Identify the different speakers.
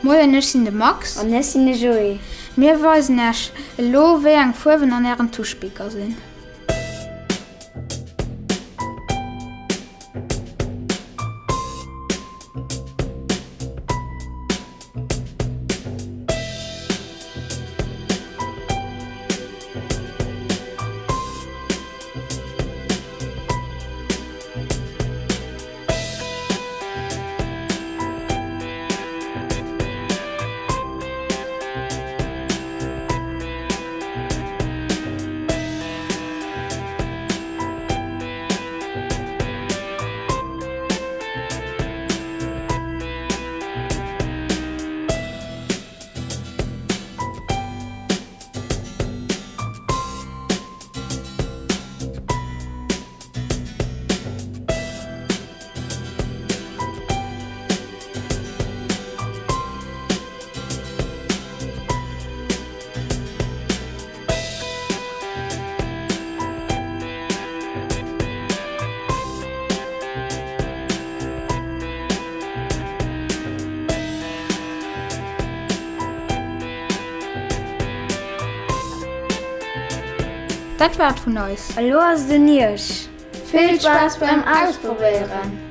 Speaker 1: Moien, ech sinn de Max.
Speaker 2: An ech sinn de Joé.
Speaker 1: Mir weisen Äech elo wéi eng Fuerwen an ären Tuschbiker sinn. Dat war et vun eis.
Speaker 2: Elo ass et un iech.
Speaker 1: Vill Spaass beim Ausprobéieren!